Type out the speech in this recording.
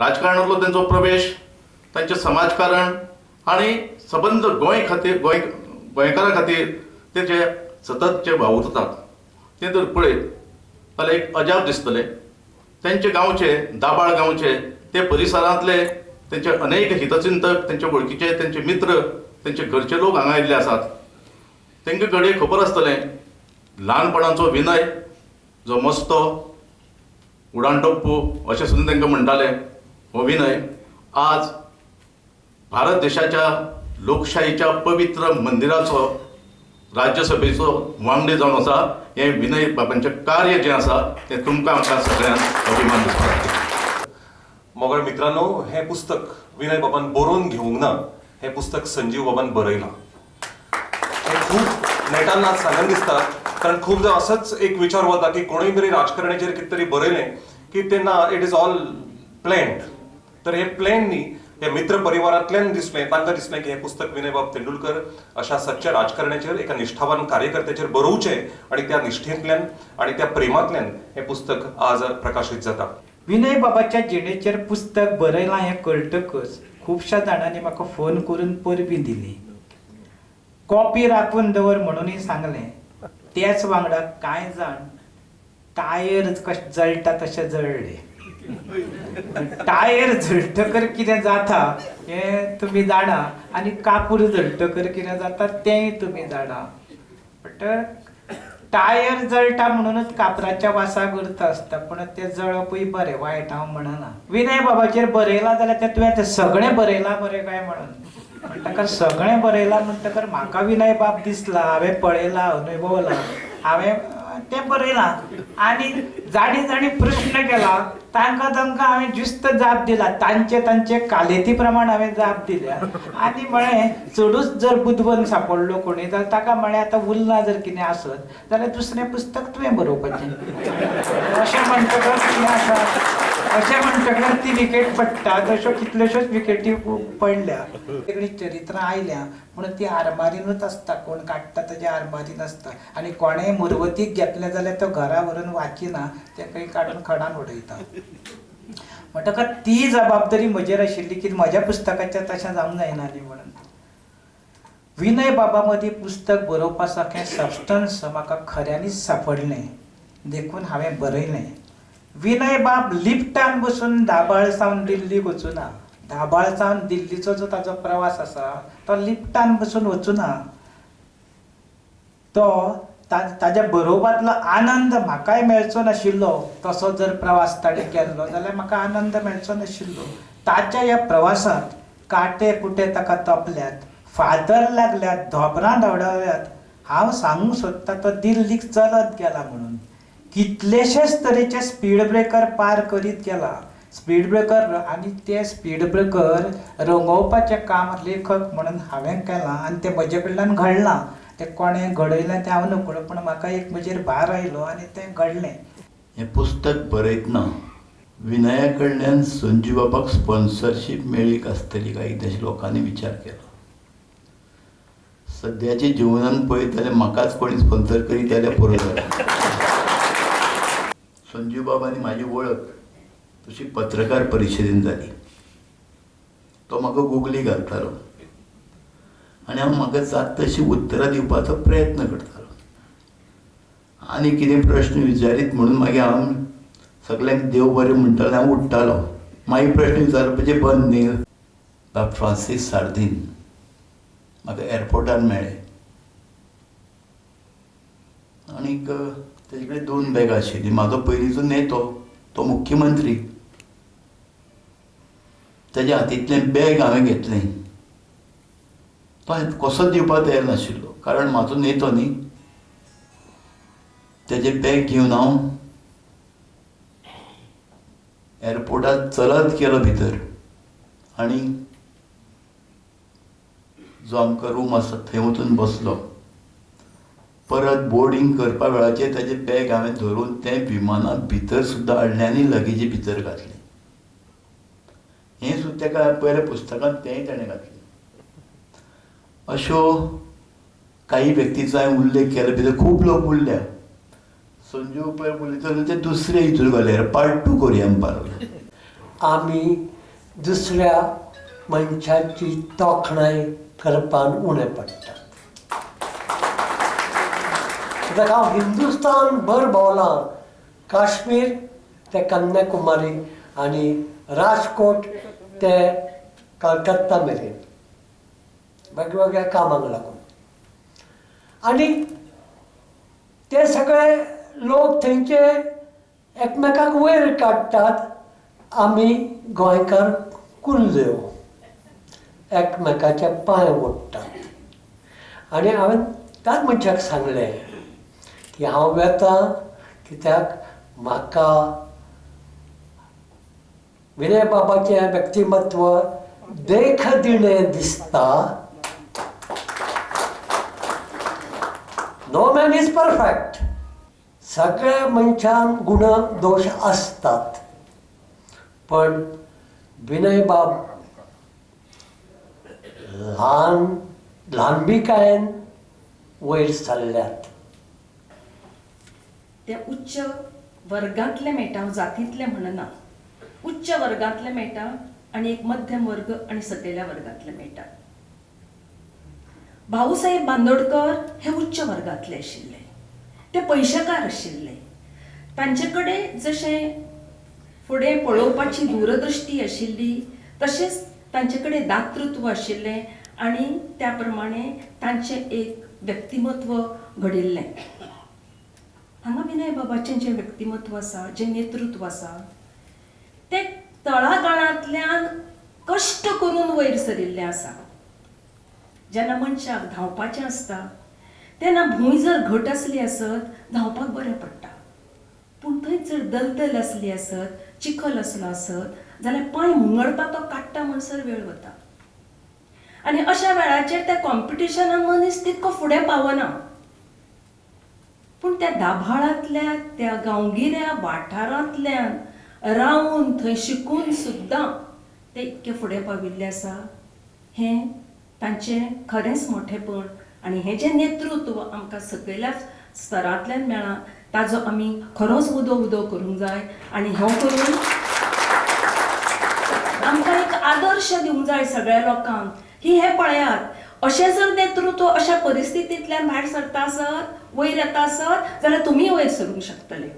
राजकारणांतलो तेंचो प्रवेश, तांचें समाजकारण आनी सबंद गोंय खातीर, गोंयकारां खातीर ते जे सतत जे वावुरतात तें जर पळयत जाल्यार एक अजाप दिसतलें. तेंचे गांवचे, दाबाळ गांवचे, ते परिसरांतले तेंचे अनेक हितचिंतक, तेंचे वळखीचे, तेंचे मित्र, तेंचे घरचे लोक हांगा आयिल्ले आसात. तेंकां घडये खबर आसतलें ल्हानपणाचो विनय जो मस्तो उडाण टप्पू अशें सुद्दां तांकां म्हणटाले, हो विनय आज भारत देशाच्या लोकशाहीच्या पवित्र मंदिराचो, राज्यसभेचो वांगडी जावन आसा. हें विनय बाबांचें कार्य जें आसा तें तुमकां आमकां सगळ्यांक अभिमान दिसता. मोगाळ मित्रांनो, हें पुस्तक विनय बाबान बरोवन घेवंक ना, हें पुस्तक संजीव बाबान बरयलां. हें खूब नेटान आज सांगन दिसता, कारण खूबदां असोच एक विचार वता की कोणूय तरी राजकारणाचेर कितें तरी बरयलें की तेन्ना it is all planned. तर हें प्लॅन न्ही, हे मित्र परिवारांतल्यान दिसलें, तांकां दिसलें की हें पुस्तक विनयबाब तेंडुलकर अशा सच्च्या राजकारण्याचेर, एका निश्ठावान कार्यकर्त्याचेर बरोवचें आनी त्या निश्ठेंतल्यान आनी त्या प्रेमांतल्यान हें पुस्तक आज प्रकाशीत जाता. विनय बाबाच्या जिणेचेर पुस्तक बरयलां हें कळटकच खुबश्या जाणांनी म्हाका फोन करून परबीं दिली, कॉपी राखून दवर म्हणूनय सांगलें. त्याच वांगडा कांय जाण टायर कशें जळटा तशें जळ्ळे. टायर जळटकर कितें जाता हें तुमी जाणा आनी कापूर जळटकर कितें जाता तेंय तुमी जाणा. बट टायर जळटा म्हणूनच कापराच्या वासाक अर्थ आसता, पूण तें जळपूय बरें, वायट हांव म्हणना. विनय बाबाचेर बरयलां जाल्यार तें तुवें तें सगळें बरयलां बरें काय म्हणून म्हणटकर सगळें बरयलां म्हणटकर म्हाका विनय बाब दिसला, हांवें पळयला, अनुभवला, हांवें तें बरयलां आनी जाणी जाणी प्रश्न केला तांकां तांकां हांवें ज्युस्त जाप दिला, तांचे तांचे कालेती प्रमाण हांवें जाप दिल्या. आनी म्हळें चडूच जर बुदवंत सांपडलो कोणी जाल्यार ताका म्हळें आतां उरलां जर कितें आसत जाल्यार दुसरें पुस्तक तुवें बरोवपाचें. अशें म्हणटकर कितें आसा, अशें म्हणटकर ती विकेट पडटा, तश्यो कितल्योश्योच विकेटी पडल्या. सगळीं चरित्रां आयल्या पूण ती आरमारीनूच आसता, कोण काडटा ताज्या आरमारीन आसता आनी कोणेंय मुरवतीक घेतलें जाल्यार तो घरा व्हरून वाचिना, तें खंय काडून खणान उडयता. म्हणटकच ती जबाबदारी म्हजेर आशिल्ली की म्हज्या पुस्तकाचें तशें जावंक जायना न्ही म्हणून. विनय बाबा मदीं पुस्तक बरोवपा सारकें सबस्टन्स म्हाका खऱ्यांनीच सांपडलें, देखून हांवें बरयलें. विनय बाब लिफ्टान बसून दाबाळ सावन दिल्लीक वचुना, दाबाळ सावन दिल्लीचो जो ताजो प्रवास आसा तो लिफ्टान बसून वचुना, तो ताज्या बरोवपांतलो आनंद म्हाकाय मेळचो नाशिल्लो. तसो जर प्रवास ताणें केल्लो जाल्यार म्हाका आनंद मेळचो नाशिल्लो. ताच्या ह्या प्रवासांत कांटे कुटे ताका तोपल्यात, फातर लागल्यात, धोबरां धांवडावल्यात. हांव सांगूंक सोदता तो दिल्लीक चलत गेला म्हणून कितलेशेच तरेचे स्पीड ब्रेकर पार करीत गेला. स्पीड ब्रेकर आनी ते स्पीड ब्रेकर रंगोवपाचें काम लेखक म्हणून हांवें केलां आनी तें म्हजे कडल्यान घडलां. तें कोणें घडयलें तें हांव नकळो, पूण म्हाका एक म्हजेर भार आयलो आनी तें घडलें. हें पुस्तक बरयतना विनया कडल्यान संजीव बाबाक स्पॉन्सरशीप मेळ्ळी आसतली काय कितें अशें लोकांनी विचार केलो. सद्याच्या जिवनान पळयत जाल्यार म्हाकाच कोणी स्पॉन्सर करीत जाल्यार पुरो जालें. संजीव बाबा आनी म्हाजी वळख तशी पत्रकार परिशदेन जाली. तो म्हाका गुगली घालतालो आनी हांव म्हाका जाता तशी उत्तरां दिवपाचो प्रयत्न करतालो. आनी कितें प्रश्न विचारीत म्हणून मागीर हांव सगल्यांक देव बरें म्हणटालो, हांव उठ्ठालो. मागीर प्रश्न विचारपाचें बंद न्ही. बाब फ्रांसीस सार्दीन म्हाका एअरपोर्टार मेळ्ळे आनीक तेजे कडेन 2 बॅगां आशिल्लीं. म्हाजो पयलींचो नेतो तो मुख्यमंत्री, तेज्या हातींतलें बॅग हांवें घेतलें. तो कसोच दिवपाक तयार नाशिल्लो, कारण म्हाजो नेतो न्ही. तेजें बॅग घेवन हांव एअरपोर्टार चलत गेलो भितर आनी जो आमकां रूम आसा थंय वचून बसलो. परत बोर्डींग करपा वेळाचेर तेजें बॅग हांवें धरून तें विमानांत भितर सुद्दां हाडलें आनी लगेजी भितर घातलें. हें सुद्दां ताका पयल्या पुस्तकांत तेंय ताणें घातलें. अश्यो काही व्यक्तीचो हांवें उल्लेख केलो, भितर खूब लोक उरल्या. संजीव पळय उलयतलो ते दुसरे हितूर घाले, पार्ट 2 करुया म्हणपाक लागले. आमी दुसऱ्या मनशाची तोखणाय करपान उणें पडटात. कित्याक हांव हिंदुस्तान भर भोंवलां, काश्मीर ते कन्याकुमारी आनी राजकोट ते कलकत्ता मेरेन वेगवेगळ्या कामांक लागून. आनी ते सगळे लोक थंयचे एकमेकाक वयर काडटात, आमी गोंयकार कुल्ल्यो एकमेकाचे पांय ओडटात. आनी हांवें त्याच मनशाक सांगलें की हांव वेतां कित्याक म्हाका विनय बाबाचें व्यक्तिमत्व देखदिणें दिसता. No man is perfect. सगळ्या मनशांक गुण दोश आसतात, पण विनय बाब ल्हान ल्हानबिकायेन वयर सरल्यात. ते उच्च वर्गांतले मेळटा, हांव जातींतले म्हणना, उच्च वर्गांतले मेळटा आनी एक मध्यम वर्ग आनी सकयल्या वर्गांतले मेळटा. भाऊसाहेब बांदोडकर हे उच्च वर्गांतले आशिल्ले, ते पयशेकार आशिल्ले. तांचे कडेन जशें फुडें पळोवपाची दूरदृश्टी आशिल्ली तशेंच तांचे कडेन दातृत्व आशिल्लें आनी त्या प्रमाणे तांचें एक व्यक्तिमत्व घडिल्लें. हांगा विनय बाबाचें जें व्यक्तिमत्व आसा, जें नेतृत्व आसा, तें तळागाळांतल्यान कश्ट करून वयर सरिल्लें आसा. जेन्ना मनशाक धांवपाचें आसता तेन्ना भूंय जर घट आसली आसत धांवपाक बरें पडटा, पूण थंय जर दलदल आसली आसत, चिखल आसलो आसत जाल्यार पांय मुंगडपा तो काडटा म्हणसर वेळ वता. आनी अशा वेळाचेर त्या कॉम्पिटिशनान मनीस तितको फुडें पावना. पूण त्या दाभाळांतल्या त्या गांवगिऱ्या वाठारांतल्यान रावन थंय शिकून सुद्दां ते इतके फुडें पाविल्ले आसा, हें तांचें खरेंच मोठेपण. आनी हें जें नेतृत्व आमकां सकयल्या स्तरांतल्यान मेळ्ळां ताजो आमी खरोच उदो उदो करूंक जाय आनी हो करून आमकां एक आदर्श दिवंक जाय सगळ्या लोकांक की हें पळयात, अशें जर नेतृत्व अशा परिस्थितींतल्यान भायर सरता आसत, वयर येता आसत जाल्यार तुमी वयर सरूंक शकतले.